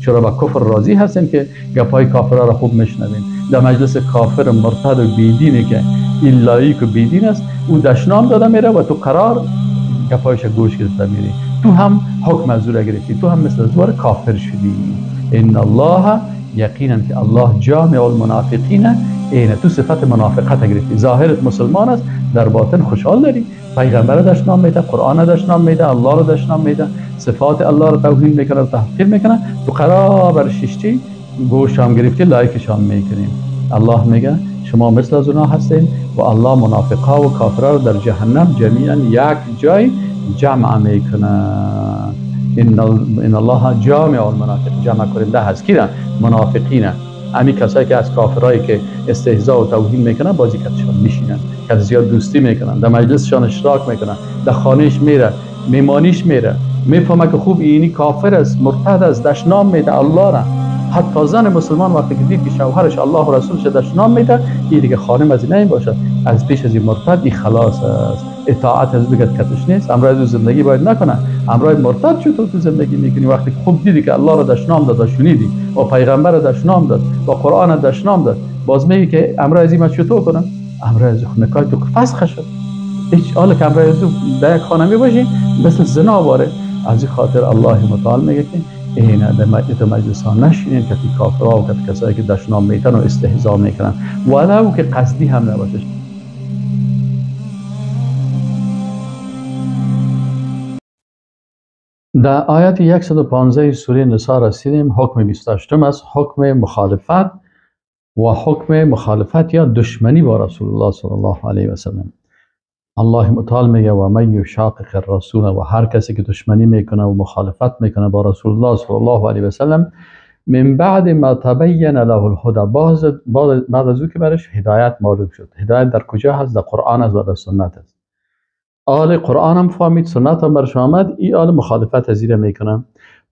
چرا با کفر راضی هستیم که گپای کافرها را خوب میشنویم؟ در مجلس کافر مرتد و بیدینی که این لایق و بیدین است، او دشنام داده میره و تو قرار گپایش گوش گرفته میری، تو هم حکم از او را گرفتی، تو هم مثل از او کافر شدی. ان الله، یقینا که الله جامع المنافقین. اینه تو صفت منافقت گرفتی، ظاهرت مسلمان است، در باطن خوشحال داری، پیغمبر دشنام میده، قرآن دشنام میده، الله رو دشنام میده، صفات الله رو توهین میکنه و تحقیر میکنه، تو قرار بر ششتی گوش هم گرفتی، لایکش هم میکنیم. الله میگه شما مثل از اونا هستین و الله منافقها و کافرها رو در جهنم جمیعا یک جای جمع میکنه. ان الله جامع المنافق، جمع کننده هست کی؟ منافقین، امی کسایی که از کافرایی که استهزاء و توهین میکنن بازی کتشان میشینن، که زیاد دوستی میکنن، در مجلسشان اشتراک میکنن، در خانهش میره، میمانیش میره، میفهمه که خوب اینی کافر است، مرتد است، دشنام میده الله را. حتی زن مسلمان وقتی که دید که شوهرش الله و رسولش دشنام میده، این دیگه خانم از این باشه، از پیش از این مرتد این خلاص است، اطاعت از دیگه کتش نیست، امرای از زندگی باید نکنه. امرای مرتد چطور تو زندگی میکنی وقتی که خوب دیدی که الله را دشنام داد و شنیدی و پیغمبر را دشنام داد و قرآن را دشنام داد، باز میگی که امرای از این چطور کنم؟ امرای از نکاح تو فسخ شد، هیچ حال که امرای از در یک خانه میباشی مثل زنا باره. از این خاطر الله متعال میگه که اینه در مجلس ها نشینین که کافرها و کسایی که دشنام میتن و استهزا میکنن، ولو که قصدی هم نباشه. در آیت 115 سوره نساء رسیدیم. حکم 28 است، حکم مخالفت و حکم مخالفت یا دشمنی با رسول الله صلی الله علیه و سلم. الله متعال میگه و من یشاقق الرسول، و هر کسی که دشمنی میکنه و مخالفت میکنه با رسول الله صلی الله علیه و سلم، من بعد ما تبین له الهدی، بعد از او که برش هدایت معلوم شد. هدایت در کجا هست؟ در قرآن است و در سنت است. آل قرآن هم فهمید، سنت هم برش آمد، این آل مخالفت از زیر میکنه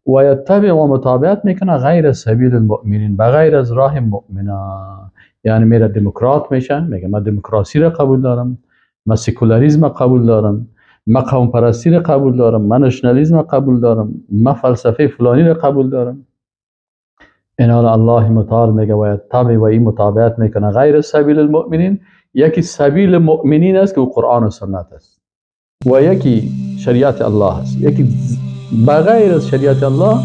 و یتبع و متابعت میکنه غیر سبیل المؤمنین، بغیر از راه مؤمنان. یعنی میره دموکرات میشه، میگه من دموکراسی را قبول دارم، من سکولاریسم قبول دارم، من قوم پرستی را قبول دارم، من نشنالیسم قبول دارم، من فلسفه فلانی را قبول دارم. این حال الله متعال میگه و یتبع و این متابعت میکنه غیر سبیل المؤمنین. یکی سبیل مؤمنین است که او قرآن و سنت است، و یکی شریعت الله است، یکی بغیر از شریعت الله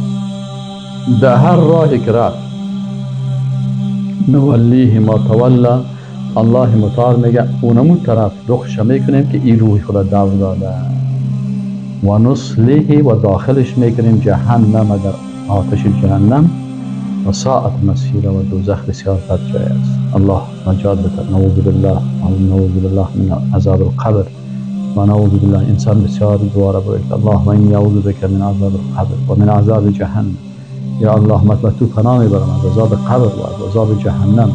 در هر راهی که رفت نولیه ما تولا، الله متعال میگه اونمو طرف رخش میکنیم که این روح خدا دور داده، و نصلیه و داخلش میکنیم جهنم، در آتش جهنم، و ساعت مسیره و دوزخ بسیار بد جای است. الله نجات بده. نعوذ بالله، نعوذ بالله من عذاب القبر و نعوذ بالله. انسان بسیار دواره باید اللهم انی اعوذ بک من عذاب القبر و من عذاب جهنم. یا الله من به تو پناه میبرم از عذاب قبر و از عذاب جهنم،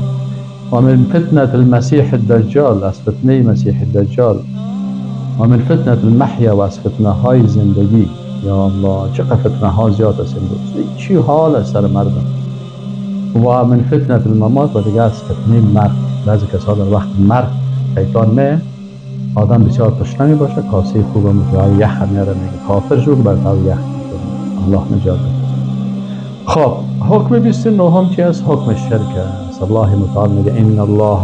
و من فتنة المسیح الدجال، از فتنه مسیح الدجال، و من فتنة المحیا، و از فتنه های زندگی. یا الله چقدر فتنه ها زیاد است امروز، چی حال است سر مردم. و من فتنة الممات، و دیگه از فتنه مرگ. بعضی کسا در وقت مرگ شیطان می آدم بسیار تشنه می باشه، کاسه خوب هم یخ میاره، میگه کافر شو که بر یخ میکنه. الله نجات بده. خب حکم 29 هم چی است؟ حکم شرک است. الله متعال میگه ان الله،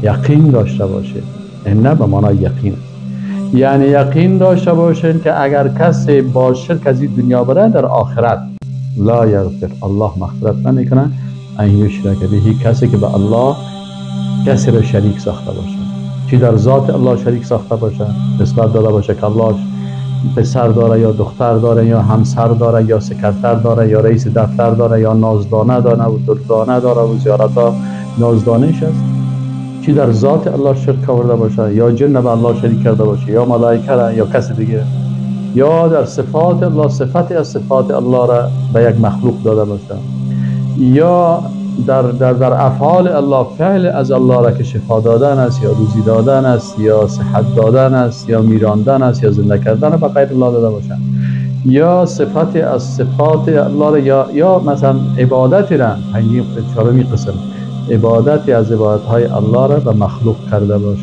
یقین داشته باشه. ان به معنای یقین است، یعنی یقین داشته باشین که اگر کسی با شرک از این دنیا بره در آخرت لا یغفر، الله مغفرت نمیکنه ان یشرک به، کسی که به الله کسی را شریک ساخته باشه، چی در ذات الله شریک ساخته باشه، نسبت داده باشه که الله پسر داره یا دختر داره یا همسر داره یا سکرتر داره یا رئیس دفتر داره یا نازدانه داره و دردانه داره و زیارت ها نازدانش است، چی در ذات الله شرک آورده باشه یا جن به الله شریک کرده باشه یا ملائکه را یا کس دیگه، یا در صفات الله صفتی از صفات الله را به یک مخلوق داده باشه، یا در در در افعال الله فعل از الله را که شفا دادن است یا روزی دادن است یا صحت دادن است یا میراندن است یا زنده کردن به غیر الله داده باشه، یا صفت از صفات الله را یا مثلا عبادت را، پنجم چهارمی قسم عبادت از عبادت های الله را به مخلوق کرده باشه،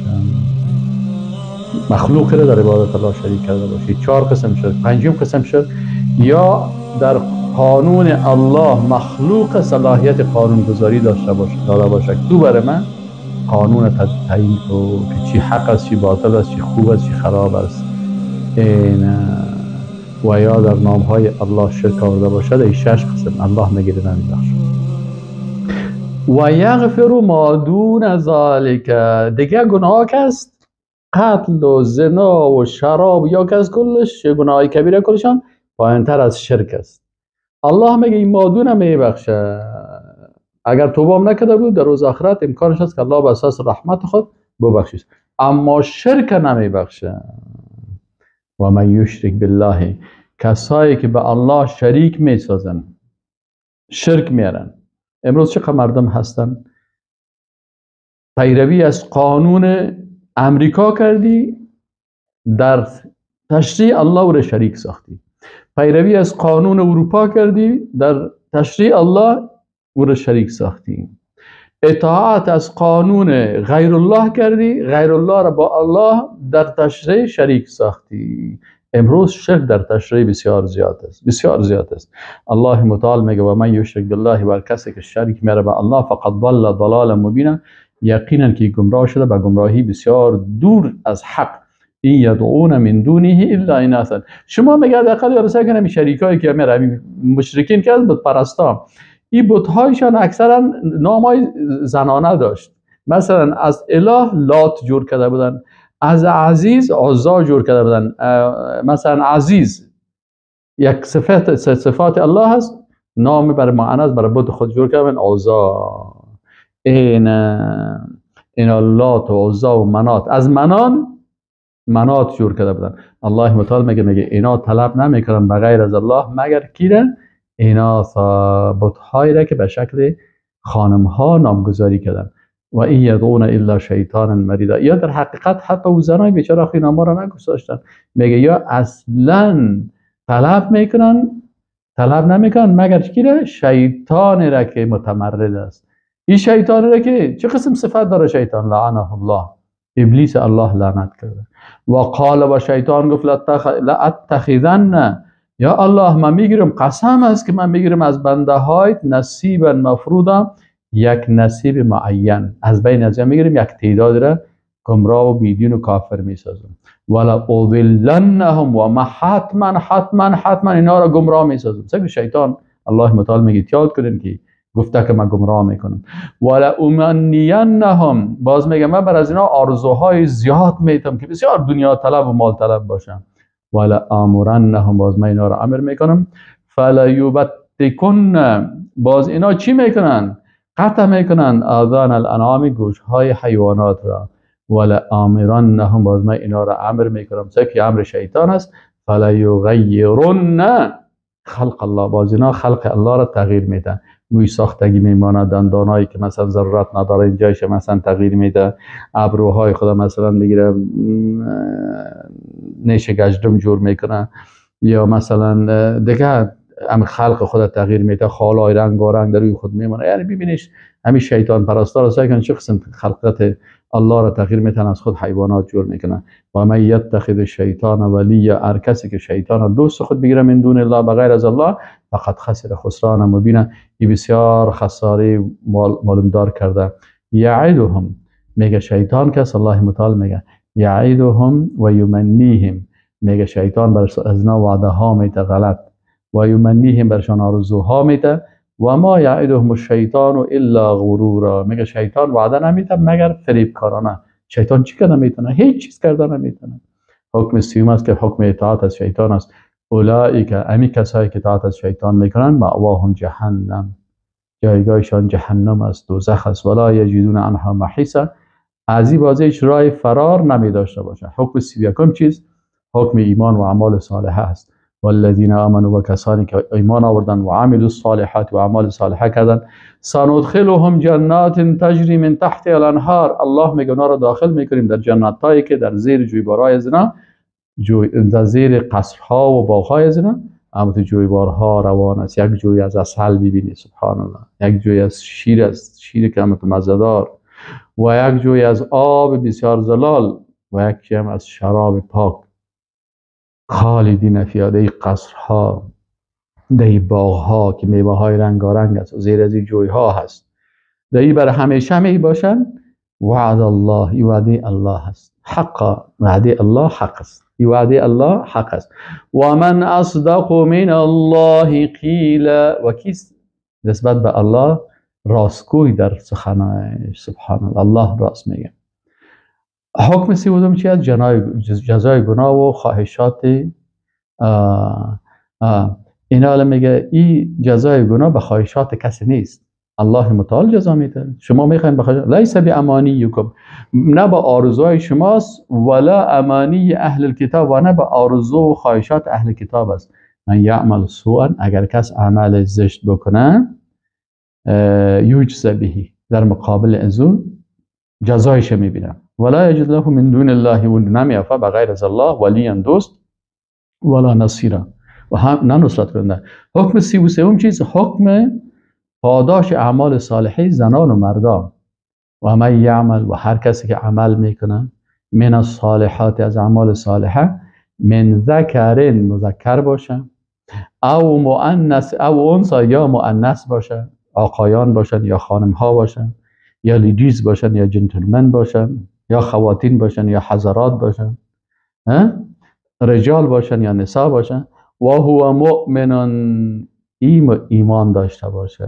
مخلوق را در عبادت الله شریک کرده باشه. چهار قسم شد. پنجم قسم شد یا در قانون الله مخلوق صلاحیت قانونگذاری داشته باشه، داده باشه، تو برای من قانون تعیین کو که چی حق است، چی باطل است، چی خوب است، چی خراب است. این و یا در نام های الله شرک آورده باشد، این شش قسم الله میگه نمیبخشه. و یغفر ما دون ذلک، دیگه گناه است قتل و زنا و شراب یا کس کلش گناه کبیره کلشان پایینتر از شرک است. الله میگه این مادون میبخشه، اگر توبه هم نکرده بود در روز آخرت امکانش هست که الله به اساس رحمت خود ببخشید، اما شرک نمیبخشه. و من یشرک بالله، کسایی که به الله شریک میسازن، شرک میارن. امروز چقدر مردم هستن پیروی از قانون امریکا کردی، در تشریع الله را شریک ساختی. پیروی از قانون اروپا کردی، در تشریع الله او را شریک ساختی. اطاعت از قانون غیر الله کردی، غیر الله را با الله در تشریع شریک ساختی. امروز شرک در تشریع بسیار زیاد است، بسیار زیاد است. الله متعال میگه و من یشرک بالله، بر کسی که شریک میاره به الله، فقد ضل ضلالا مبینا، یقینا که گمراه شده به گمراهی بسیار دور از حق. این یدعون من دونه الا اناثا. شما میگه حداقل یا رسا کنم شریکایی که میره مشرکین که از بت پرستا، این بت‌هایشان اکثرا نامای زنانه داشت. مثلا از اله لات جور کرده بودن، از عزیز عزا جور کرده بودن. مثلا عزیز یک صفت صفات الله هست، نام بر معنی است، برای بت خود جور کرده بودن عزا. این لات و عزا و منات، از منان منات جور کرده بودن. الله متعال میگه اینا طلب نمیکنن بغیر از الله مگر کی را؟ اینا بت‌هایی را که به شکل خانم ها نامگذاری کردن. و این یدعون الا شیطانا مریدا. یا در حقیقت حتی او زنای بیچاره آخی نام‌ها را نگذاشتن. میگه یا اصلا طلب میکنن، طلب نمیکنن مگر کی را؟ شیطان را که متمرد است. این شیطان را که چه قسم صفت داره شیطان؟ لعنه الله، ابلیس الله لعنت کرده. و قال، و شیطان گفت لاتخذن، یا الله من میگیرم، قسم است که من میگیرم از بنده هایت نصیبا مفروضا، یک نصیب معین از بین از میگیرم، یک تعداد را گمراه و بیدین و کافر میسازم. ولا اضلنهم، و ما حتما حتما حتما اینا را گمراه میسازم. سگ شیطان الله متعال میگه یاد کنین که گفته که من گمراه میکنم. ولا امنینهم، باز میگه من بر از اینا آرزوهای زیاد میتم که بسیار دنیا طلب و مال طلب باشم. ولا آمرنهم، باز من اینا را امر میکنم. فلیبتکن، باز اینا چی میکنن؟ قطع میکنن آذان الانعام، گوش های حیوانات را. ولا آمرنهم، باز من اینا را امر میکنم، که امر شیطان است. فلیغیرن خلق الله، باز اینا خلق الله را تغییر میدن. موی ساختگی میمانه، دندانایی که مثلا ضرورت نداره اینجایش مثلا تغییر میده، ابروهای خدا مثلا میگیره نیش گشدم جور میکنه، یا مثلا دیگه هم خلق خدا تغییر میده، خالای رنگارنگ در روی خود میمانه. یعنی ببینیش همین شیطان پرستا را سعی کن چه قسم خلقت الله را تغییر میتن، از خود حیوانات جور میکنن. و من یتخذ الشیطان ولیا، هر کسی که شیطان دوست خود بگیره من دون الله، بغیر از الله، فقط خسر خسران مبینا، این بسیار خساره معلومدار کرده. یعدهم، میگه شیطان کس الله متعال میگه یعدهم و یمنیهم، میگه شیطان بر از اینا وعده ها میده غلط، و یمنیهم برشان آرزوها میده. و ما یعدهم الشیطان الا غرورا، میگه شیطان وعده نمیده مگر فریبکارانه. شیطان چی کرده میتونه؟ هیچ چیز کرده نمیتونه. حکم سیوم است که حکم اطاعت از شیطان است. اولئک، امی کسایی که اطاعت از شیطان میکنن، مأواهم جهنم، جایگاهشان جهنم است، دوزخ است. ولا یجدون عنها محیصا، از این بازی هیچ راه فرار نمی داشته باشه. حکم 31 چیز حکم ایمان و اعمال صالحه است. والذین آمنوا، و کسانی که ایمان آوردن، و عملوا الصالحات، و اعمال صالحه کردن، سندخلهم جنات تجری من تحت الانهار، الله میگه اونا را داخل میکنیم در جناتایی که در زیر جویبارهای از اینا، در زیر قصرها و باغهای از اینا اما جویبارها روان است. یک جوی از عسل میبینی، سبحان الله، یک جوی از شیر است، شیر که هم مزه‌دار، و یک جوی از آب بسیار زلال، و یکی هم از شراب پاک. خالدین فیها، قصرها در باغ ها که میوه های رنگارنگ است و زیر از این جوی ها هست، در این برای همیشه می باشن. وعد الله، ای وعده الله است، حق، وعده الله حق است، ای وعده الله حق است. و من اصدق من الله قیلا، و کیست نسبت به الله راستگوی در سخنانش؟ سبحان الله، الله راست میگه. حکم 32 چی است؟ جزای گناه و خواهشات. اینا میگه این جزای گناه به خواهشات کسی نیست، الله متعال جزا میده. شما میخواین بخواید، لیس بامانیکم، نه به آرزوهای شماست، ولا امانی اهل الکتاب، و نه به آرزو و خواهشات اهل کتاب است. من یعمل سوءا، اگر کس عمل زشت بکنه، یجز به، در مقابل از او جزایش میبینه. ولا یجد له من دون الله، و نمیافه بغیر از الله ولیا دوست، ولا نصیرا، و هم نه نصرت کننده. حکم 33 چیز، حکم پاداش اعمال صالحه زنان و مردان. و من یعمل، و هر کسی که عمل میکنه، من الصالحات، از اعمال صالحه، من ذکر، مذکر باشه، او مؤنث، او انثی، یا مؤنث باشه، آقایان باشن یا خانم ها باشن، یا ladies باشن یا جنتلمن باشن، یا خواتین باشن یا حضرات باشن، رجال باشن یا نساء باشن، و هو مؤمن، ایمان داشته باشه،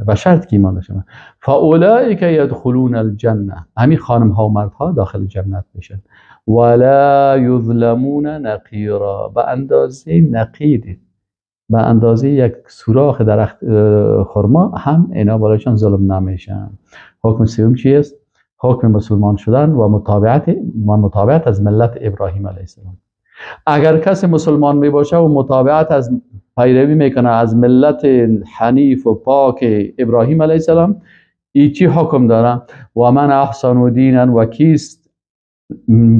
و شرط که ایمان داشته باشه، فاولئک یدخلون الجنه، همین خانم ها و مردها داخل جنت میشن. ولا یظلمون نقیرا، به اندازه نقیر، به اندازه یک سوراخ درخت خرما هم اینا بالایشان ظلم نمیشن. حکم سوم چی است؟ حکم مسلمان شدن و متابعت از ملت ابراهیم علیه السلام. اگر کسی مسلمان می باشه و متابعت از پیروی میکنه از ملت حنیف و پاک ابراهیم علیه السلام، ای چی حکم داره؟ و من احسن دینا، و کیست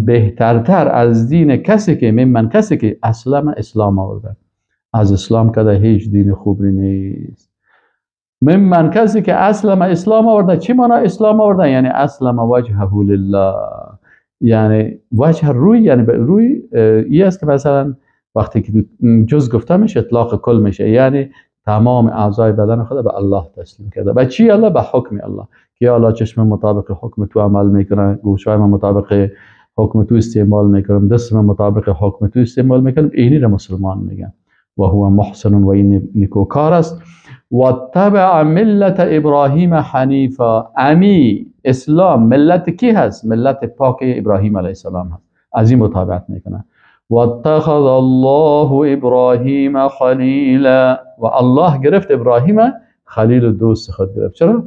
بهترتر از دین کسی که من کسی که اسلم، اسلام آورده، از اسلام کده هیچ دین خوبی نیست. من کسی که اسلم، اسلام آورده، چی معنا اسلام آورده؟ یعنی اسلم وجهه لله، یعنی وجه روی، یعنی روی ای است که مثلا وقتی که جز گفته میشه اطلاق کل میشه، یعنی تمام اعضای بدن خود به الله تسلیم کرده. به چی الله؟ به حکم الله، که الله چشم مطابق حکم تو عمل میکنه، گوشای من مطابق حکم تو استعمال میکنم، دست من مطابق حکم تو استعمال میکنم. اینی را مسلمان میگن. و هو محسن، و این نیکوکار است. و تبع ملت ابراهیم حنیفا، امی اسلام ملت کی هست؟ ملت پاک ابراهیم علیه السلام هست، از این متابعت میکنه. و اتخذ الله ابراهیم خلیلا، و الله گرفت ابراهیم خلیل و دوست خود گرفت. چرا؟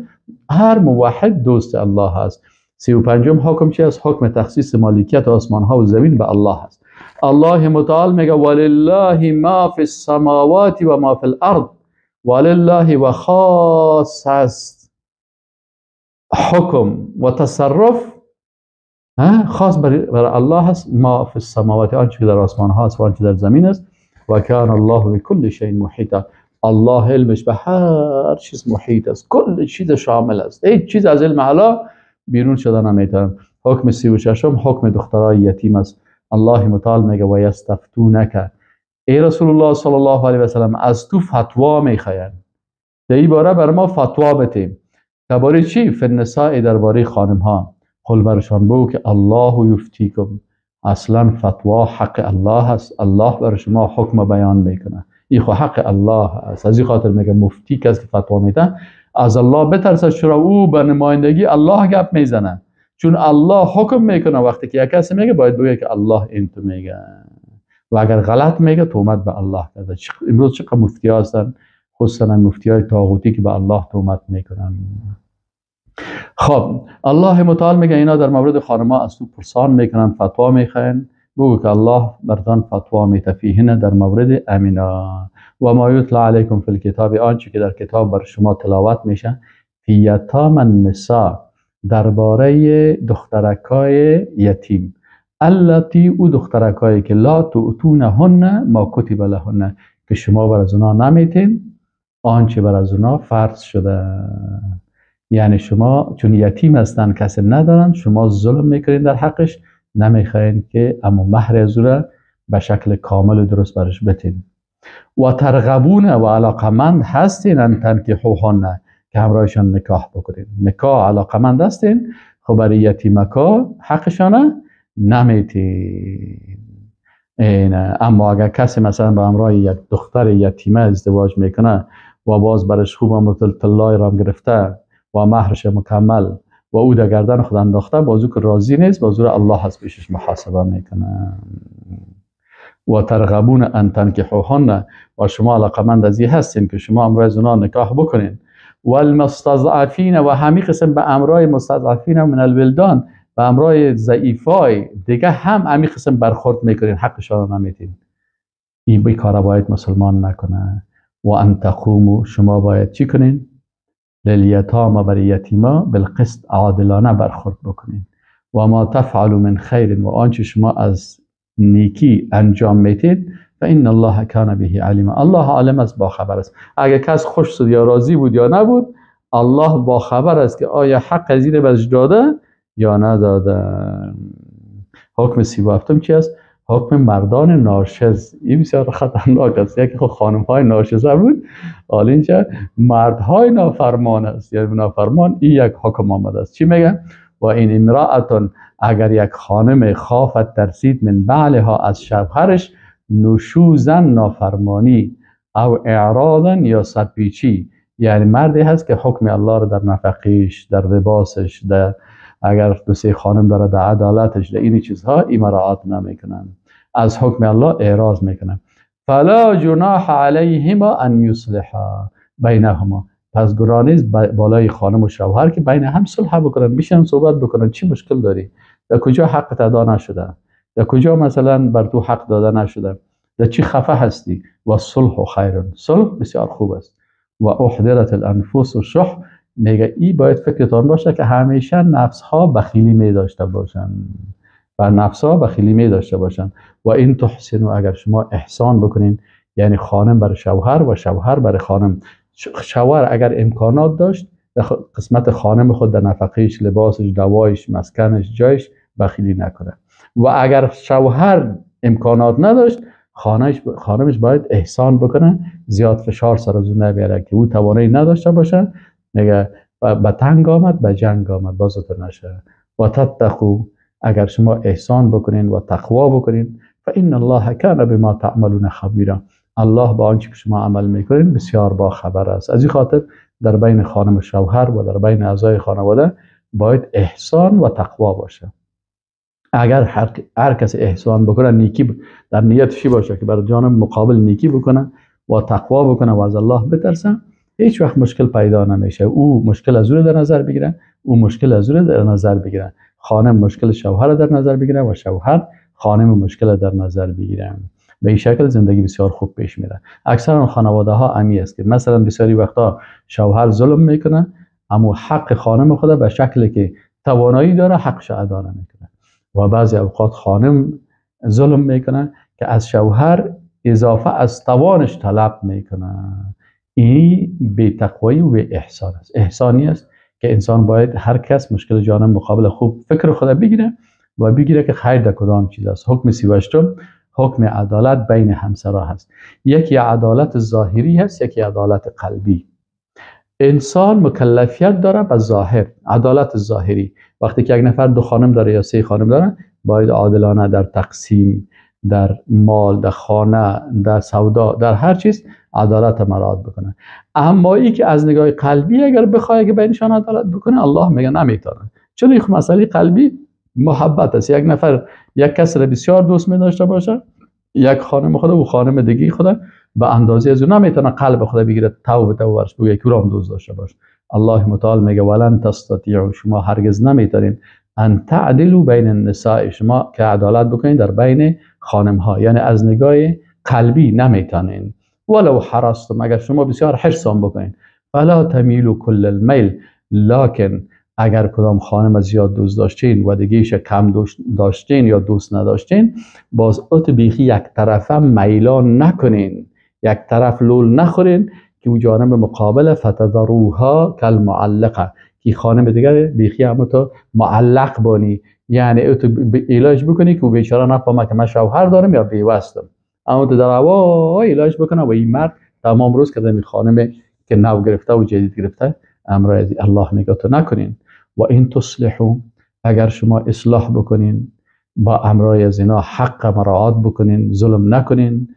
هر موحد دوست الله هست. 35 حکم چی است؟ حکم تخصیص مالکیت آسمان ها و زمین به الله هست. الله متعال میگه ولله ما فی السماوات و ما فی الارض، ولله و خاص است حکم و تصرف، خاص برای الله هست. ما فی السماوات، آنچه که در آسمان ها است و آنچه در زمین است. و کان الله بكل شیء محیطا، الله علمش به هر چیز محیط است، کل چیز شامل است، هیچ چیز از علم الله بیرون شده نمیتونه. حکم 36 حکم دخترای یتیم است. الله متعال میگه و یستفتونک، ای رسول الله صلی الله علیه و سلم از تو فتوا میخواین، در این باره بر ما فتوا بتیم. درباره چی؟ فی النساء، درباره خانم ها. قل برشان بگو که الله یفتیکم، اصلا فتوا حق الله است، الله بر شما حکم بیان میکنه، این خو حق الله است. از این خاطر میگه مفتی کسی که فتوا میده از الله بترسه، چرا او به نمایندگی الله گپ میزنه، چون الله حکم میکنه. وقتی که یک کسی میگه باید بگه که الله این تو میگه، و اگر غلط میگه تهمت به الله کرده. امروز چقدر مفتی ها هستن، خصوصا مفتی های طاغوتی که به الله تهمت میکنن. خب الله متعال میگه اینا در مورد خانم‌ها از تو پرسان میکنن، فتوا میخواین، بگو که الله بردان فتوا میتفیهن در مورد امینا. و ما یتلی علیکم فی الکتاب، آنچه که در کتاب بر شما تلاوت میشه، فی یتام النساء، درباره دخترکای یتیم، اللاتی، او دخترکایی که لا تؤتونهن ما کتب لهن، که شما بر از اونا نمیتین آنچه بر از اونا فرض شده. یعنی شما چون یتیم هستن کسی ندارن، شما ظلم میکنین در حقش، نمیخواین که اما مهر از او را به شکل کامل و درست برش بتین. و ترغبون و علاقمند هستین ان تنکحوهن که همراهشان نکاح بکنین. نکاح علاقمند هستین، خب برای یتیمکا حقشانه نمیتین. اما اگر کسی مثلا به همراه یک دختر یتیمه ازدواج میکنه و باز برش خوب هم طلای را گرفته و مهرش مکمل و او در گردن خود انداخته، بازو که راضی نیست، بازو را الله هست پیشش محاسبه میکنه. و ترغبون ان تنکحوهن و شما علاقمند از این هستین که شما امرای از اونا نکاح بکنین. والمستضعفین و همین قسم به امرای مستضعفین من الولدان، به امرای ضعیفای دیگه هم همین قسم برخورد میکنین، حقشان را نمیتین. این بی کار باید مسلمان نکنه. و ان تقوموا شما باید چی کنین؟ للیتاما برای یتیما بالقسط عادلانه برخورد بکنین. و ما تفعلوا من خیر و آنچه شما از نیکی انجام میتید فان الله کان به علیما، الله عالم است، با خبر است. اگر کس خوش شد یا راضی بود یا نبود، الله با خبر است که آیا حق زیر بهش داده یا نداده. حکم 37 چی است؟ حکم مردان ناشز. این بسیار خطرناک است. یکی خود خانم های ناشزه بود، حالا اینجا مردهای نافرمان است، یعنی نافرمان. این یک حکم آمده است. چی میگه؟ و این امرأة اگر یک خانم خافت ترسید من بعلها از شوهرش نشوزا نافرمانی او اعراضا یا سرپیچی، یعنی مردی هست که حکم الله رو در نفقیش، در لباسش، در اگر دو سه خانم داره در عدالتش، در این چیزها این مراعات نمیکنن، از حکم الله اعراض میکنن. فلا جناح علیهما ان یصلحا بینهما، پس گناه نیست بالای خانم و شوهر که بین هم صلح بکنن، میشن صحبت بکنن، چی مشکل داری، در کجا حق ادا نشده، در کجا مثلا بر تو حق داده نشده، در چی خفه هستی. و صلح خیر، صلح بسیار خوب است. و احضرت الانفس الشح، میگه ای باید فکرتان باشه که همیشه نفس ها بخیلی می داشته باشن و نفس ها بخیلی می داشته باشن. و این تحسنوا اگر شما احسان بکنین، یعنی خانم بر شوهر و شوهر بر خانم. شوهر اگر امکانات داشت در قسمت خانم خود در نفقهش، لباسش، دوایش، مسکنش، جایش بخیلی نکنه. و اگر شوهر امکانات نداشت، خانمش باید احسان بکنه، زیاد فشار سر از اون نبیاره که او توانایی نداشته باشه. میگه به تنگ آمد به جنگ آمد، بازتون نشه. و تتقو اگر شما احسان بکنین و تقوا بکنین، فان الله کان بما تعملون خبیرا، الله با آنچه که شما عمل میکنین بسیار با خبر است. از این خاطر در بین خانم و شوهر و در بین اعضای خانواده باید احسان و تقوا باشه. اگر هر کسی احسان بکنه، نیکی در نیتش باشه که بر جانب مقابل نیکی بکنه و تقوا بکنه و از الله بترسه، هیچ وقت مشکل پیدا نمیشه. او مشکل از او در نظر بگیره، او مشکل از او در نظر بگیره، خانم مشکل شوهر در نظر بگیره و شوهر خانم مشکل در نظر بگیره. به این شکل زندگی بسیار خوب پیش میره. اکثر خانواده ها امی است که مثلا بسیاری وقتا شوهر ظلم میکنه، اما حق خانم خود به شکلی که توانایی داره حقش ادا نمیکنه. و بعضی اوقات خانم ظلم میکنه که از شوهر اضافه از توانش طلب میکنه. این بی تقوایی و بی احسان است. احسانی است که انسان باید هر کس مشکل جانب مقابل خوب فکر خود بگیره و بگیره که خیر در کدام چیز است. حکم 38 حکم عدالت بین همسرا هست. یکی عدالت ظاهری هست، یکی عدالت قلبی. انسان مکلفیت داره به ظاهر، عدالت ظاهری. وقتی که یک نفر دو خانم داره یا سه خانم داره، باید عادلانه در تقسیم، در مال، در خانه، در سودا، در هر چیز عدالت مراعات بکنه. اما ای که از نگاه قلبی اگر بخواد که بینشان عدالت بکنه، الله میگه نمیتونه. چون این مسئله قلبی محبت است. یک نفر یک کس را بسیار دوست می داشته باشه، یک خانم خود و خانم دیگه خود به اندازه از اون نمیتونه قلب خود بگیره، تو به تو ورش بگه که او دوست داشته باشه. الله متعال میگه ولن تستطیعوا، شما هرگز نمیتونین ان تعدلوا بین النساء، شما که عدالت بکنین در بین خانم ها، یعنی از نگاه قلبی نمیتونین. ولو حرصتم، اگر شما بسیار حرص بکنین، فلا تمیلوا کل المیل، لکن اگر کدام خانم زیاد دوست داشتین و دیگهش کم داشتین یا دوست نداشتین، باز ات بیخی یک طرفه میلان نکنین، یک طرف لول نخورین که او جانب مقابل فتذروها کالمعلقه، که خانم دیگر بیخی هم تو معلق بانی، یعنی اتو علاج بکنی که او بیچاره نفهمه که من شوهر دارم یا بیوستم. اما تو در هوا علاج بکنه و این مرد تمام روز که می خانم که نو گرفته و جدید گرفته امر از الله میگه تو نکنین. و این تصلحو، اگر شما اصلاح بکنین با امرای از اینا، حق مراعات بکنین، ظلم نکنین،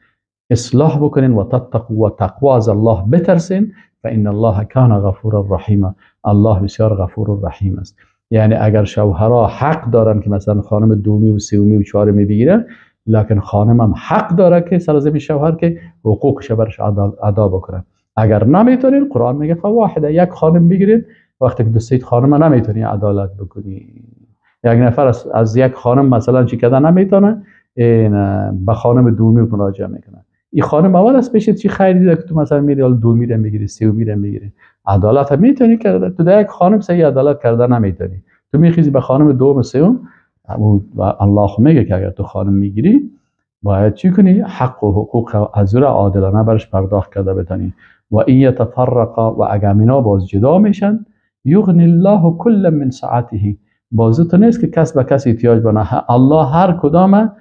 اصلاح بکنین، و تتقوا و تقوا از الله بترسین، فان الله کان غفورا رحیما، الله بسیار غفور و رحیم است. یعنی اگر شوهرها حق دارن که مثلا خانم دومی و سومی و چهارمی بگیره، لکن خانم هم حق داره که سر از شوهر که حقوقش برش ادا بکنه. اگر نمیتونین، قرآن میگه فواحده، یک خانم بگیرین. وقتی که دو سه خانم نمیتونی عدالت بکنی، یک نفر از یک خانم مثلا چی کردن نمیتونه، این به خانم دومی مراجعه میکنه. این خانم اول از پیش چی خیری دیده که تو مثلا میری حالا دومی رو میگیری، سومی رو میگیری. عدالت هم میتونی کرده، تو در یک خانم صحیح عدالت کرده نمیتونی، تو میخیزی به خانم دوم سوم. و الله میگه که اگر تو خانم میگیری باید چی کنی؟ حق و حقوق از او عادلانه برش پرداخت کرده بتونی. و این یتفرقا، و اگر اینا باز جدا میشن، یغنی الله کل من سعته، باز تو نیست که کس به کس احتیاج بنه. الله هر کدام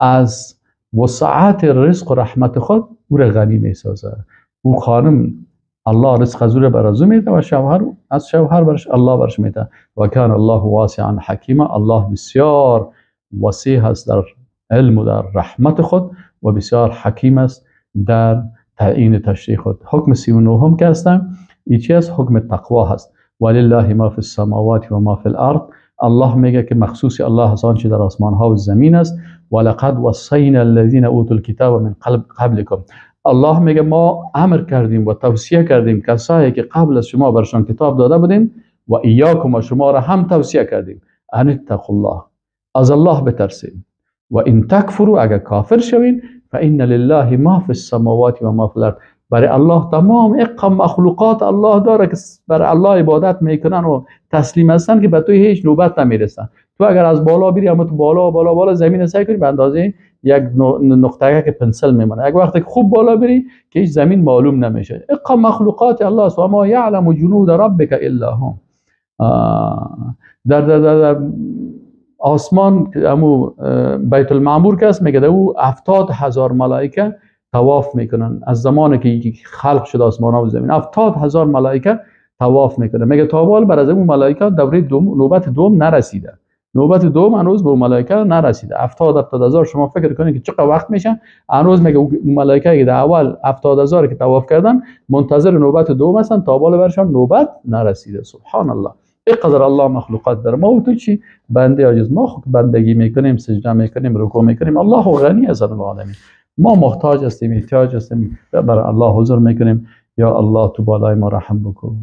از وسعت رزق و رحمت خود او را غنی میسازه. او خانم الله رزق از او را بر از میده و شوهر از شوهر برش الله برش میده. و کان الله واسعا حکیما، الله بسیار وسیع است در علم و در رحمت خود و بسیار حکیم است در تعیین تشریع خود. حکم 39 که هستم ای چی است؟ حکم تقوا هست. ولله ما فی السماوات و ما فی الارض، الله میگه که مخصوص الله هست آنچه در آسمان ها و زمین است. ولقد وصینا الذین اوتوا الکتاب من قبلکم، الله میگه ما امر کردیم و توصیه کردیم کسایی که قبل از شما برشان کتاب داده بودیم، و ایاکم و شما را هم توصیه کردیم، ان اتقوا الله، از الله بترسیم. و ان تکفروا، اگر کافر شوین، فان لله ما فی السماوات و ما فی الارض، برای الله تمام اقام مخلوقات الله داره که برای الله عبادت میکنن و تسلیم هستن که به تو هیچ نوبت نمیرسن. تو اگر از بالا بری، اما تو بالا بالا بالا زمین سعی کنی به اندازه یک نقطه که پنسل میمونه، یک وقتی که خوب بالا بری که هیچ زمین معلوم نمیشه. اقام مخلوقات الله است و ما یعلم جنود ربک الا هم. در در در آسمان امو بیت المعمور که است، میگه او 70,000 ملائکه طواف میکنن از زمانی که خلق شد آسمان ها و زمین. 70,000 ملائکه طواف میکنن. میگه تا حال بر از اون ملائکه دوره دوم، نوبت دوم نرسیده، نوبت دوم هنوز به ملائکه نرسیده. 70,000 شما فکر کنید که چقدر وقت میشه. هنوز میگه ملائکه که در اول 70,000 که طواف کردن منتظر نوبت دوم هستن، تا حال برشان نوبت نرسیده. سبحان الله، اینقدر الله مخلوقات داره. ما و تو چی؟ بنده عاجز. ما خود بندگی میکنیم، سجده میکنیم، رکوع میکنیم. الله غنی از العالمین. ما محتاج هستیم، احتیاج هستیم، برای الله حضور میکنیم. یا الله تو بالای ما رحم بکن.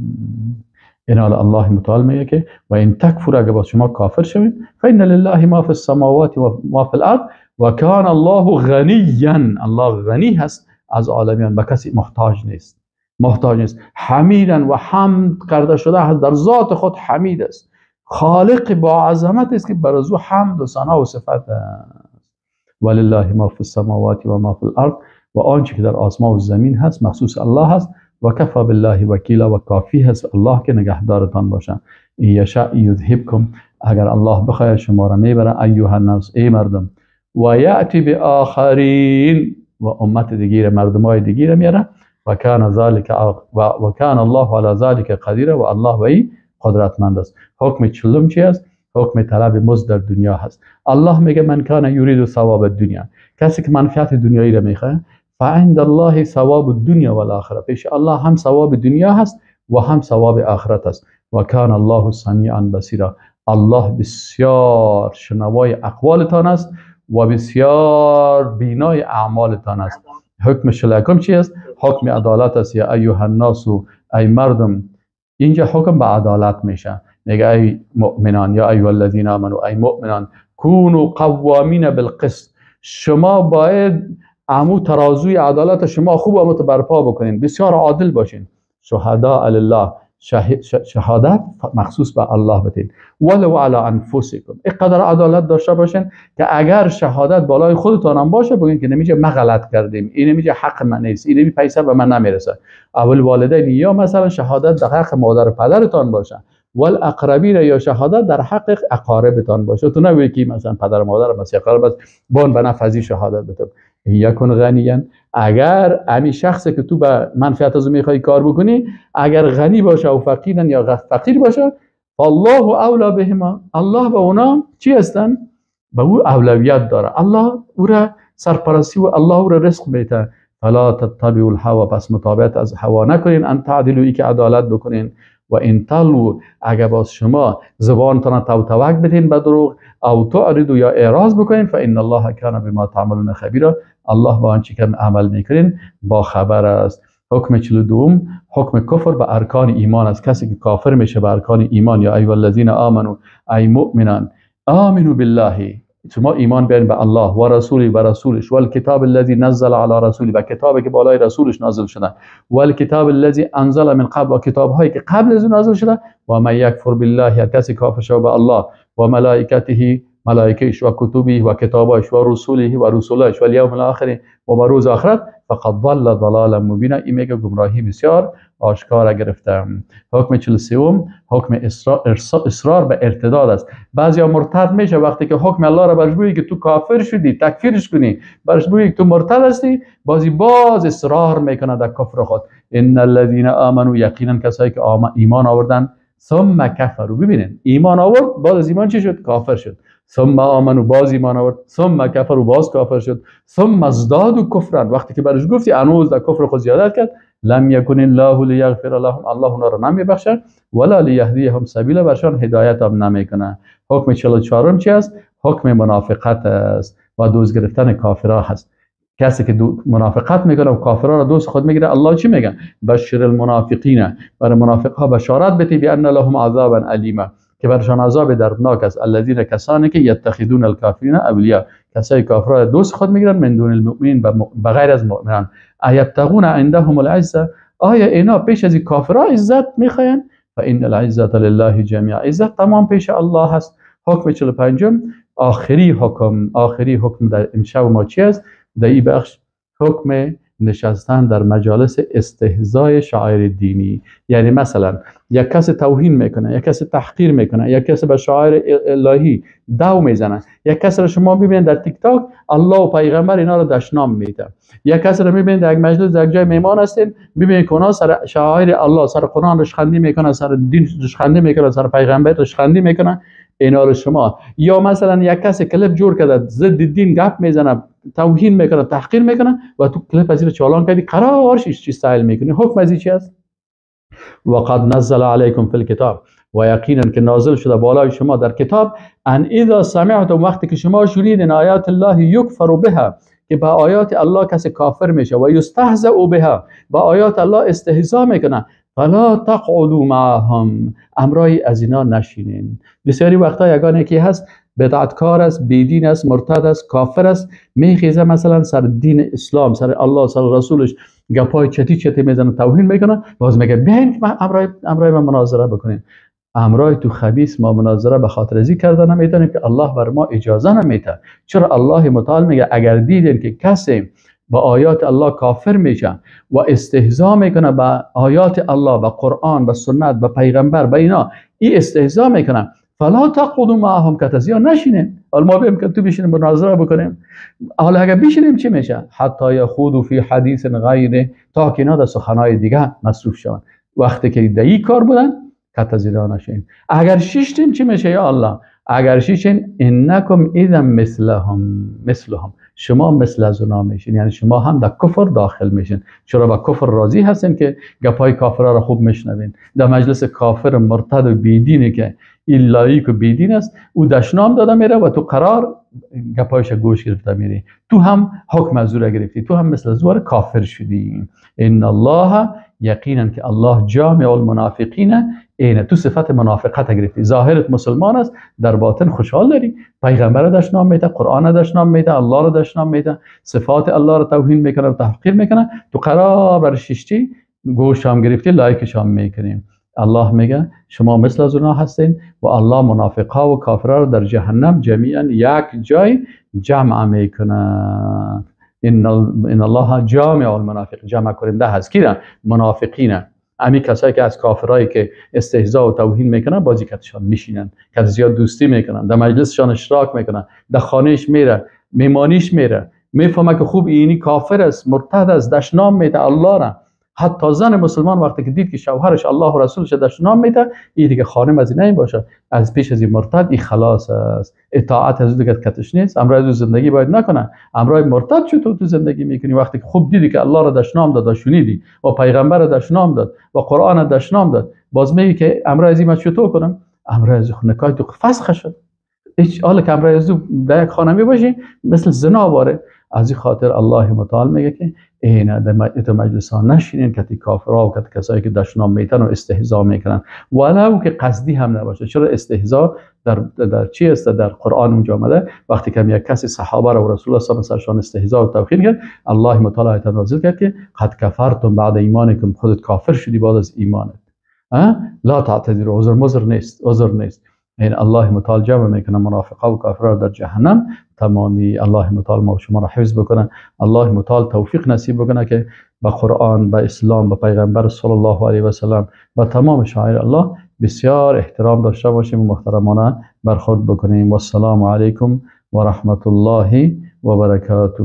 این حال الله متعال میگه که و این تکفر، اگه با شما کافر شوید، فان لله ما فی السماوات و ما فی الارض و کان الله غنیا، الله غنی هست از عالمیان، به کسی محتاج نیست، محتاج نیست. حمیدا و حمد کرده شده هست، در ذات خود حمید است، خالق با عظمت است که بر از او حمد و ثنا و صفت است. ولله ما فی السماوات و ما فی الارض، و آنچه که در آسمان و زمین هست مخصوص الله هست. و کفا بالله وکیلا، و کافی هست الله که نگهدارتان باشه. این یشاء یذهبکم، اگر الله بخواهد شما را میبره. ایها الناس، ای مردم، و یأتی بآخرین، و امت دیگه، مردمای دیگه میاره. و کان ذلک و کان الله علی ذلک قدیر، و الله به این قدرتمند است. حکم چهلم چی است؟ حکم طلب مزد در دنیا هست. الله میگه من کان یرید ثواب الدنیا، کسی که منفعت دنیایی را میخواد، فعند الله ثواب الدنیا والآخره، پیش الله هم ثواب دنیا هست و هم ثواب آخرت است. و کان الله سمیعا بصیرا، الله بسیار شنوای اقوالتان است و بسیار بینای اعمالتان است. حکم شلکم چی است؟ حکم عدالت است. یا ایها الناس، ای مردم. اینجا حکم به عدالت میشه. میگه ای مؤمنان، یا ایها الذین آمنوا، ای مؤمنان، کونوا قوامین بالقسط، شما باید امو ترازوی عدالت شما خوب امو برپا بکنین، بسیار عادل باشین. شهداء لله، شهادت مخصوص به الله بدین. ولو علی انفسکم، اینقدر عدالت داشته باشین که اگر شهادت بالای خودتان هم باشه بگین که نمیشه ما غلط کردیم، این نمیشه حق من نیست، این پیسه به من نمیرسه. اول والدین، یا مثلا شهادت در حق مادر و پدرتان باشه، والاقربین یا شهادت در حق اقاربتان باشه. تو نگویی که مثلا پدر مادر مثلا اقارب است، بان به نفع شهادت بده. یکون غنیان، اگر امی شخصی که تو به منفعت از او میخوای کار بکنی اگر غنی باشه و فقیرن یا فقیر باشه، الله اولا بهما، الله به اونا چی هستن؟ به او اولویت داره، الله او را سرپرستی و الله او را رزق میده. فلا تتبعوا الهوى، پس متابعت از هوا نکنین، ان تعدلوا، ای که عدالت بکنین. و ان تلو، اگر باز شما زبانتان توتوک بدین به دروغ، او تعرضوا یا اعراض بکنین، فان الله کان بما تعملون خبیرا، الله با آنچه که عمل میکنین با خبر است. حکم 42 حکم کفر به ارکان ایمان است. کسی که کافر میشه به ارکان ایمان، یا ایها الذین آمنوا، ای مؤمنان، آمنوا بالله، شما ایمان بیارین به الله و رسولی و رسولش، والکتاب الذی نزل علی رسولی، و کتابی که بالای رسولش نازل شده، والکتاب الذی انزل من قبل، و کتاب هایی که قبل از اون نازل شده، و من یکفر بالله، هر کسی کافر شود به الله و ملائکته، ملائکهش، و کتبه و کتابش، و رسوله و رسولش، و الیوم الاخر و به روز آخرت، فقد ضل ضلالا مبینا، این میگه گمراهی بسیار آشکار گرفتم. حکم 43 حکم اصرار به ارتداد است. بعضیا مرتد میشه وقتی که حکم الله را برش بگی که تو کافر شدی، تکفیرش کنی، برش بگی که تو مرتد هستی، بازی باز اصرار میکنه در کفر خود. ان الذين آمنوا، یقینا کسایی که ایمان آوردن، ثم کفروا، ببینین ایمان آورد، باز از ایمان چی شد؟ کافر شد. ثم آمنوا، باز ایمان آورد، ثم کفروا، باز کافر شد، ثم ازدادوا کفرا، وقتی که برش گفتی هنوز در کفر خود زیادت کرد، لم یکن الله لیغفر لهم، الله اونا را نمیبخشد، ولا لیهدیهم سبیلا، برشان هدایت هم نمیکنه. حکم 44 چی است؟ حکم منافقت است و دوست گرفتن کافرها هست. کسی که منافقت میکنه و کافرها را دوست خود میگیره، الله چی میگه؟ بشر المنافقین، برای منافقها بشارت بده، بان لهم عذابا الیما، که برشان عذاب دردناک است. الذین، کسانی که یتخذون الکافرین اولیا، کسایی کافرها دوست خود میگیرن، من دون المؤمنین، بغیر از مؤمنان. ایبتغون عندهم العزه، آیا اینا پیش از کافرها عزت میخواین؟ فان العزه لله جمیعا، عزت تمام پیش الله هست. حکم 45 آخری حکم، آخری حکم در امشب ما چی است؟ در این بخش حکم نشستن در مجالس استهزای شعائر دینی. یعنی مثلا یک کس توهین میکنه، یک کس تحقیر میکنه، یک کس به شعائر الهی دو میزنه، یک کس را شما میبینید در تیک تاک الله و پیغمبر اینا رو دشنام میده، یک کس را میبینید در یک مجلس در یک جای مهمان هستین، میبینید که اونا سر شعائر الله، سر قرآن رشخندی میکنه، سر دین رشخندی میکنه، سر پیغمبر رشخندی میکنه. اینا رو شما، یا مثلا یک کس کلیپ جور کرده ضد دین گپ میزنه، توهین میکنه، تحقیر میکنه و تو کلیپ از چالان کردی، قرار چی استایل میکنی. حکم از چی است؟ وقد نزل علیکم فی الکتاب، و یقینا که نازل شده بالای شما در کتاب، ان اذا سمعتم، وقتی که شما شنیدین آیات الله یکفر بها، که با آیات الله کسی کافر میشه، و یستهزأ بها، با آیات الله استهزا میکنه، فلا تقعدوا معهم، امرای از اینا نشینین. بسیاری وقتا یگانه که هست بدعتکار است، بیدین است، مرتد است، کافر است، میخیزه مثلا سر دین اسلام، سر الله، سر رسولش گپای چتی چتی میزنه، توهین میکنه، باز میگه بیاین امرای ما مناظره بکنین. امرای تو خبیث ما مناظره به خاطر ازی کرده نمیتونیم که الله بر ما اجازه نمیده. چرا؟ الله متعال میگه اگر دیدین که کسی با آیات الله کافر میشه و استهزا میکنه با آیات الله، با قرآن، با سنت، با پیغمبر، با اینا، این استهزا میکنه، فلا تقعدوا معهم، کتزیا نشینین. حالا ما بیم که تو بشینیم مناظره بکنیم، حالا اگر بشینیم چی میشه؟ حتی یخوضوا فی حدیث غیره، تا که اینا در سخنهای دیگه مصروف شوند. وقتی که در این کار بودن کتزیا نشین. اگر شیشتیم چی میشه یا الله؟ اگر شیشین انکم اذا مثلهم، مثلهم، شما مثل از اونا میشین، یعنی شما هم در کفر داخل میشین. چرا با کفر راضی هستین که گپای کافرها را خوب میشنوین؟ در مجلس کافر مرتد و بیدینی که لایق و بیدین است، او دشنام داده میره و تو قرار گپایش گوش گرفته میری، تو هم حکم از او را گرفتی، تو هم مثل از او کافر شدی. ان الله، یقینا که الله جامع المنافقین، اینه تو صفت منافقت گرفتی، ظاهرت مسلمان است، در باطن خوشحال داری، پیغمبر دشنام میده، قرآن دشنام میده، الله رو دشنام میده، صفات الله رو توهین میکنه و تحقیر میکنه، تو قرار بر ششتی گوش هم گرفتی، لایکش هم میکنیم. الله میگه شما مثل از اونها هستین و الله منافقها و کافرها رو در جهنم جمیعا یک جای جمع میکنه. ان الله جامع المنافق، جمع کننده هست کی؟ منافقین. امی کسایی که از کافرایی که استهزاء و توهین میکنن بازی کتشان میشینن، که زیاد دوستی میکنن، در مجلسشان اشتراک میکنن، در خانهش میره، میمانیش میره، میفهمه که خوب اینی کافر است، مرتد است، دشنام میده الله را. حتی زن مسلمان وقتی که دید که شوهرش الله و رسولش دشنام میده، این دیگه خانم از این باشه، از پیش از این مرتد این خلاص است، اطاعت از دیگه کتش نیست، امرای از زندگی باید نکنه. امرای مرتد چطور تو زندگی میکنی وقتی که خوب دیدی که الله را دشنام داد و شنیدی و پیغمبر را دشنام داد و قرآن را دشنام داد، باز میگی که امرای از این من چطور کنم؟ امرای از نکاح تو فسخ شد. هیچ حال که امرای از در یک خانه میباشی مثل زنا باره. از این خاطر الله متعال میگه که اینا در مجلس ها نشینین کتی کافرها و کتی کسایی که دشنام میتن و استهزا میکنن، ولو که قصدی هم نباشه. چرا استهزا در چی است؟ در قرآن اونجا آمده وقتی که یک کسی صحابه را و رسول الله صلی الله علیه و سرشان استهزا و توهین کرد، الله متعال آیت نازل کرد که قد کفرتم بعد ایمانکم، خودت کافر شدی بعد از ایمانت. لا تعتذروا، عذر مضر نیست، عذر نیست. این الله متعال جمع میکنه منافقا و کافرها در جهنم. تمامی الله متعال ما و شما را حفظ بکنه، الله متعال توفیق نصیب بکنه که به قرآن، به اسلام، به پیغمبر صلی الله علیه و سلم و تمام شعائر الله بسیار احترام داشته باشیم و محترمانه برخورد بکنیم. و السلام علیکم و رحمت الله و برکاته.